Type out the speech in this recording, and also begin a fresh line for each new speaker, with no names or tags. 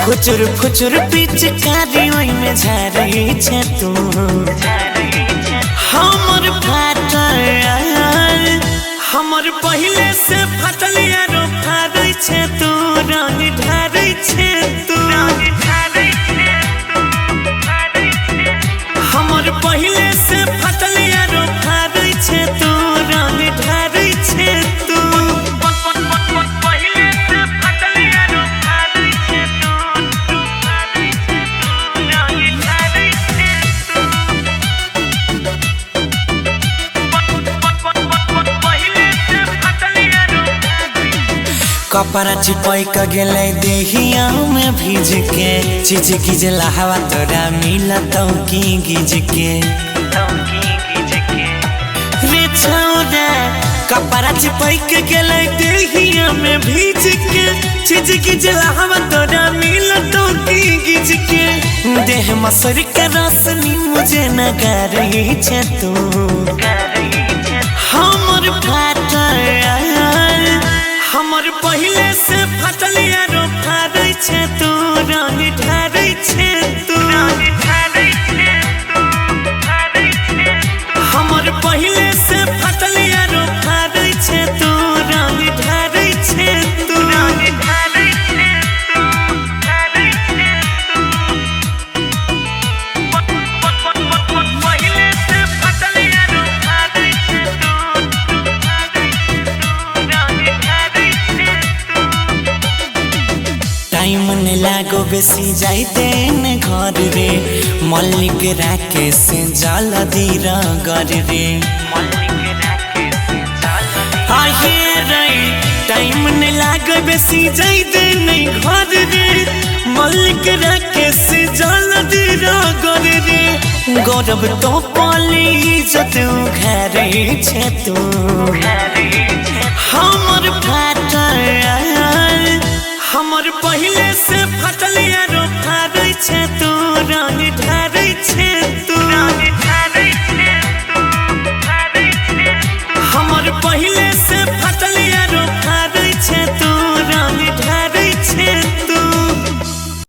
फुचुर फुचुर पिचकारी ओइमे झारै छे तू। हमर फाटल, हमर पहिले से फाटल यारो फाड़ै छे तू, रंग ढारै छे तू। हमर पहिले से फाटल यारो फाड़ै छे तू, रंग ढारै छे तू। कपड़ा चिपक गेलै देहिया में भीज के, चीज गिज हवा तोरा मिलतौ की गिज के। रे छौड़ा कपड़ा चिपक गेलै देहिया में भीज के, चीज गिज हवा तोरा मिलतौ की गिज के। देह मसर के रोशनी मुझे न गारै छे तू। हमर फाटल, हमर पहिले से फाटल यारो फाड़ै छे तू, रंग ढारै छे तू। हमर पहिले से फाटल यारो फाड़ै छे तू, रंग ढारै छे तू। टाइम ने लागो बेसी जाइते ने घर रे, मल्लिक राकेश से जल दी रे। आहे रे टाइम ने लागो बेसी जाइते ने घर रे, मल्लिक राकेश से जल दी रे। गौरव तो पाली इज्जत उघारे छे तू। हमर फाटल, हमर पहिले से फाटल।